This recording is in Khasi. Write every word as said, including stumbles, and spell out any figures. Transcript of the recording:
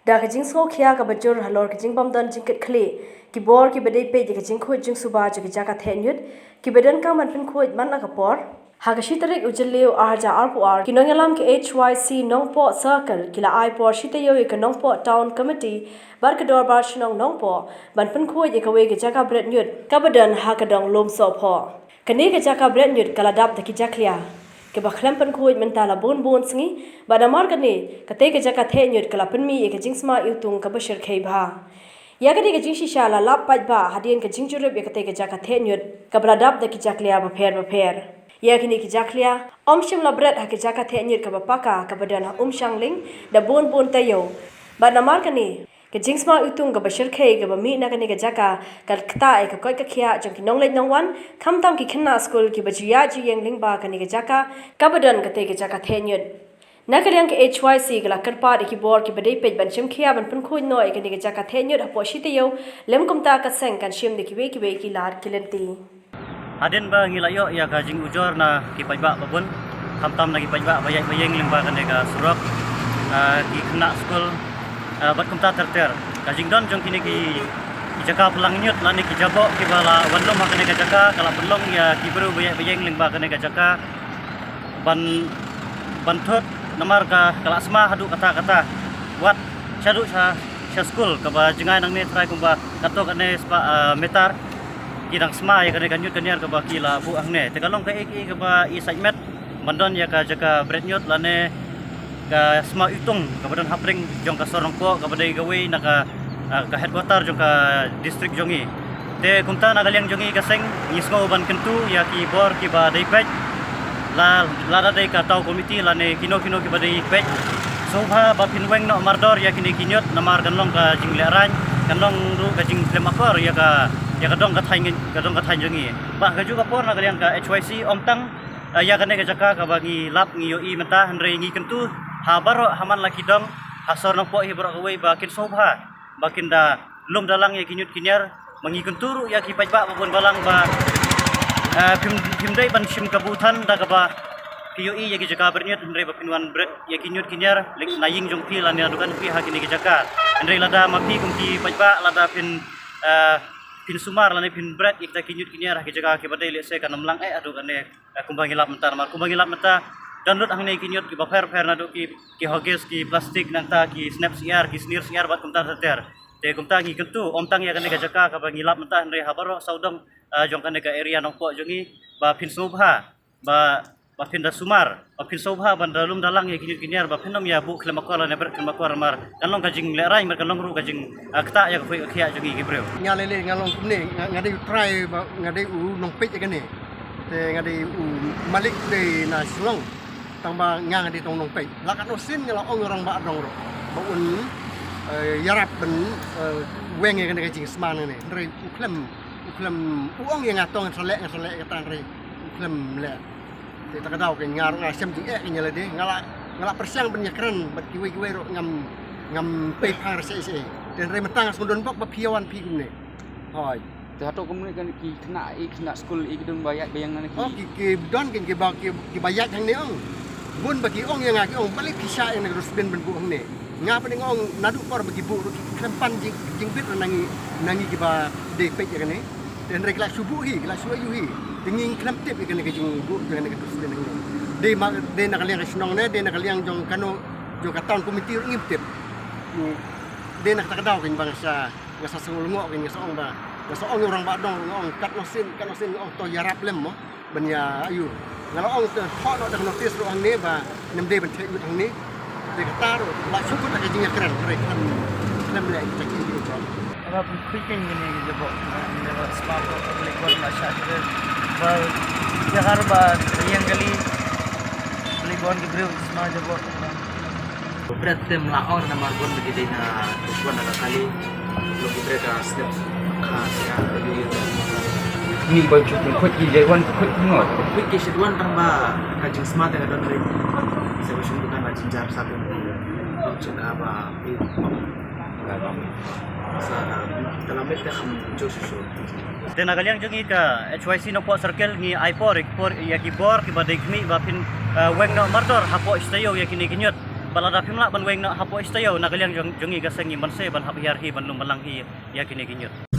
Da ka jingsngewkhia kaba jur halor ka jingbym don jingkitkhlieh, ki bor kiba dei peit ïa ka jingkhuid jingsuba jong ki jaka theh ñiut kiba donkam ban pynkhuid man la ka por. Ha ka shi tarik u Jylliew ar hajar arphew ar, ki nongïalam ka H Y C Nongpoh Circle ki la ai por shi taïew ïa ka Nongpoh Town Committee bad ka Dorbar Shnong Nongpoh ban pynkhuid ïa kawei ka jaka bret ñiut kaba don ha ka dong Lumsohphoh. Kane ka jaka bret ñiut ka la dap da ki jakhlia kiba khlem pynkhuid mynta la bun bun sngi, bad namar kane, katei ka jaka theh ñiut ka la pynmih ïa ka jingsma iwtung kaba shyrkhei bha. Ïa kane ka jingshisha la lap paidbah hadien ka jingjurip ïa katei ka jaka theh ñiut kaba la dap da ki jakhlia bapher bapher. Ïa kine ki jakhlia ym shym la bret ha ka jaka theh ñiut kaba paka kaba don ha Umshangling da bun bun taïew. Bad namar kane, ka jingsma iwtung kaba shyrkhei kaba mih na kane ka jaka ka ktah ïa ka koit ka khiah jong ki nongleit nongwan, khamtam ki khynnah skul kiba ju ïaid ju ïeng lyngba kane ka jaka kaba don katei ka jaka theh ñiut. Na ka liang ka H Y C ka la kyrpad ïa ki bor kiba dei peit ban shim khia ban pynkhuid noh ïa kane ka jaka theh ñiut hapoh shi taïew, lym kumta ka seng kan shim da kiwei kiwei ki lad ki lynti. Hadien ba ngi la ïoh ïa ka jingujor na ki paidbah babun, khamtam na ki paidbah ba ïaid ba ïeng lyngba kane ka surok, ah, ki khynnah skul, ah, bad kumta ter ter. Ka jingdon jong kine ki, ki jaka plang ñiut lane ki jaboh kiba la wan lum ha kane ka jaka ka la pynlong ïa ki briew ba ïaid ba ïeng lyngba kane ka jaka ban, ban thut namar ka, ka la sma haduh katta katta. Wat shaduh sha, sha skul kaba jngai nangne trai kumba katto katne spah, ah, meter. Ki dang sma ïa kane ka ñiut ka ñiar kaba ki la buh hangne. Te ka long kaei kaei kaba i sait met ban don ïa ka jaka bret ñiut lane ka sma iwtung kaba don hapdeng jong ka sor Nongpoh kaba dei kawei na ka, ah, ka headquarter jong ka district jong ngi. Te kumta na ka liang jong ngi ka seng ngi sngew ban kyntu ïa ki bor kiba dei peit, la, lada dei ka town committee lane kino kino kiba dei peit, sngewbha ba phin weng noh mardor ïa kine ki ñiut namar kan long ka jinglehrain, kan long ruh ka jingkhlem akor ïa ka, ïa ka dong ka thaiñ, ka dong ka thaiñ jong ngi. Bad ha kajuh ka por na ka liang ka H Y C ym tang, ah, ïa kane ka jaka kaba ngi lap ngi ïohi mynta, hynrei ngi kyntu ha baroh ha man la ki dong ha sor Nongpoh hi baroh kawei ba kin sngewbha ba kin da lum da lang ïa ki ñiut ki ñiar. Ba ngi kyntu ruh ïa ki paidbah babun balang ba, eh, phim, phim dei ban shim kabu than da kaba ki ïohi ïa ki jaka bret ñiut, hynrei ba phin wan bret ïa ki ñiut ki ñiar lane na ïing jong phi lane na dukan phi ha kine ki jaka. Hynrei lada ma phi kum ki paidbah lada phin, eh, phin sumar lane phin bret ïa kita ki ñiut ki ñiar ha ki jaka kiba dei lehse kan ym lang eh haduh kane. Eh, kumba ngi lap mynta, namar kumba ngi lap mynta, don lut hangne ki ñiut kiba pher pher naduh ki, ki huggies, ki plastik, nangta ki snep syiar, ki snier syiar bad kumta ter ter. Te kumta ngi kyntu ym tang ïa kane ka jaka kaba ngi lap mynta, hynrei ha baroh sawdong, ah, jong kane ka area Nongpoh jong ngi ba phin sngewbha ba, ba phin da sumar, ba phin sngewbha ban da lum da lang ïa ki ñiut ki ñiar, ba phin ym ïa buh khlem akor lane bret khlem akor namar kan long ka jinglehrain bad kan long ruh ka jing, ah, ktah ïa ka koit ka khiah jong ngi ki briew. Nga lei lei nga long kumne, nga, nga dei u trai ba nga dei u nongpeit ïa kane. Te nga dei u malik dei na Shillong. Tang ba nga nga dei tang u nongpeit. La katno sien nga la ong ïa u rangbah dong ruh ba un, eh, ïarap ban, eh, weng ïa kane ka jingsma nangne. Hynrei u khlem, u khlem, u ong ïa nga to ngan sa leh, ngan sa leh ïa kata, hynrei u khlem leh. Te ta ka daw ka nga ruh nga shem jingeh ka ïa lade, nga la, nga la pyrshang ban ïakren bad kiwei kiwei ruh ngam, ngam pei phang ra shisha. Te hynrei mynta nga sngewdon bok ba phi ïa wan phi kumne. Hooid. Te hato kumne kane ki khynnah, i khynnah skul i ki don ba ïaid ba ïeng nangne ki? Oh, ki, ki don ki, kiba, ki, kiba ïaid hangne ong. Bun ba ki ong ïa nga ki ong balei phi shah ïa kane ka dustbin ban buh hangne. Nga pat nga ong naduh por ba ki buh ruh ki khlem pan jing, jingbit ruh na ngi, na ngi kiba dei peit ïa kane. Te hynrei ki la shu buh hi, ki la shu ïoh hi. Te ngi khlem tip ïa kane ka jingbuh jong kane ka dustbin hangne. Dei ma, dei na ka liang ka shnong ne, dei na ka liang jong kano, jong ka town committee ruh ngim tip. Hmm. Dei na kata ka daw kane ba nga sa Nga sa sngewlyngngoh, nga sa ong ba, nga sa ong ïa u rangbah dong, nga ong katno sien, katno sien, nga ong to ïarap lem mo ban ïa aiu. Nga la ong te thoh noh da ka notice ruh hangne ba ngam dei ban theh ñiut hangne. Te kata ruh la shu kut da ka jingïakren, hynrei khlem, khlem leh kita ki ïa jong. Aba pynkhuid kein kine ki jaboh, kine ki jaboh sma, ba pynleit bor la shah kren ba ïa ka ruh ba ïeng kali pynleit bor ki briew sma jaboh. Bret te ym lah ong namar bun ba ki dei na, bun na ka kali. Long ki bret ka step ka sia ka yu yu. Ni ba ju pynkhot ki jai wan pynkhot ki ngot. Pynkhot ki shet wan tang ba ka jingsma te ka don ring. Sa ba shong dukan ba jynjar sa pyn. Jaka ba i. Sa ka la met te kham ju shu shu. Te na ka liang jong ngi ka H Y C Nongpoh Circle ngi ai por, por ïa ki bor kiba dei khmih ba phin, eh, weng noh mardor hapoh shi taïew ïa kine ki ñiut. Ba lada phim lah ban weng noh hapoh i taïew na ka liang jong, jong ngi ka seng, ngim banse ban hap hiar hi ban lum ban lang hi ïa kine ki ñiut.